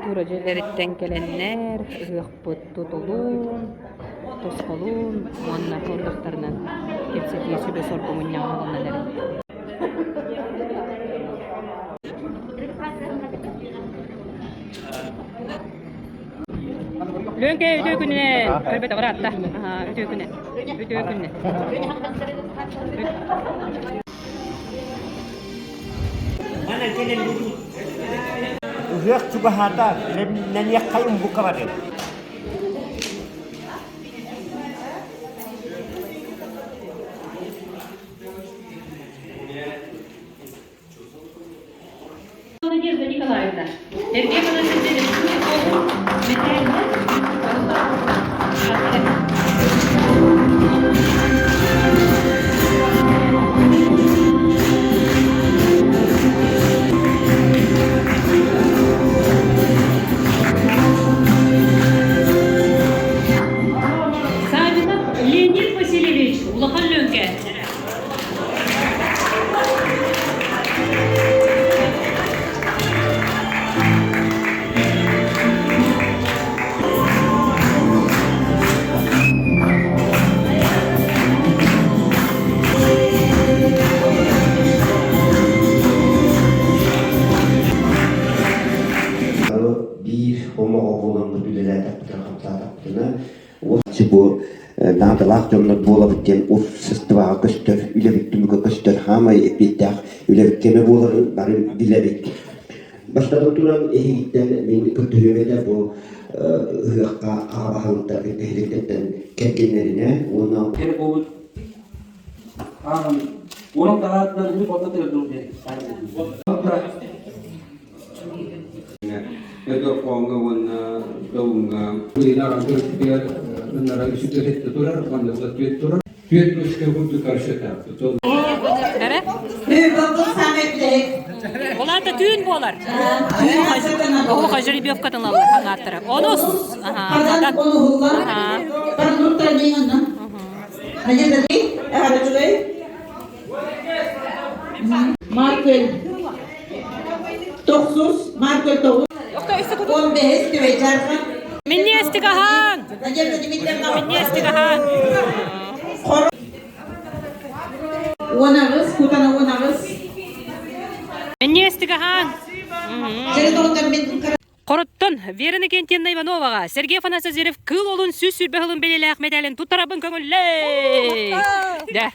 Култуура дьиэлэриттэн кэлэннэр ыһыахпыт тутулун, тосхолун уонна сорудахтарынан кэпсэтии сүбэ-соргу мунньаҕа аҕаллан эрэр. Лүөҥкэ үтүө күнүнэн! Көрбөтө ыраатта. Үтүө күнэ. Үтүө күнэ. Ыһыах чугаһаата, бэлэмнэниэххэйин бука бары. Надежда Николаевна, Сергей Афанасьевич Савинов Леонид Васильевич, Улахан Лөҥкэ. Биир омоҕо буоламмыт үлэлээтэхпитинэ-хамсаатахпытына бу наадалаах дьоннор буолабыт диэн уопсастыбаҕа көстөр, үлэбит түмүгэ көстөр, хаамай эппиэттээх үлэбит кэмэ буоларын бары билэбит. Бастатан туран, эһигиттэн мин көрдөһүөм этэ бу ыһыахха аҕа баһылыктаргыт нэһилиэктэртэн кэргэннэринэ уонна Кини буолбут ааҕан уон таһаатынан үп онно тыырдым диэн Өтөххоҥҥо уонна Долуҥҥа Линаҕа көрүктүгэр ыннара үсүтэ ситте турар, уонна түөт турар. Түөт көскө курдук көрсөтө. Эрэ? Ол аата түүн буолар. Оһуха жеребьевкатын ылаллар хаҥааттара. Онус. Аха. Маркел Тохсус, Маркел тоҕус, 15 Түбэйчаархан. Минньиэстик аһаан! Надежда Дмитриевна. Минньиэстик аһаан! 18, Кутана 18. Минньиэстик аһаан! Сэрин оҕотор мин Хоруттан Вера Иннокентьевна Ивановаҕа Сергей Афанасьев Кыыл Олун 120 сылын бэлиэлээх мэдээлин туттарабын көҥүллээ! Дэ.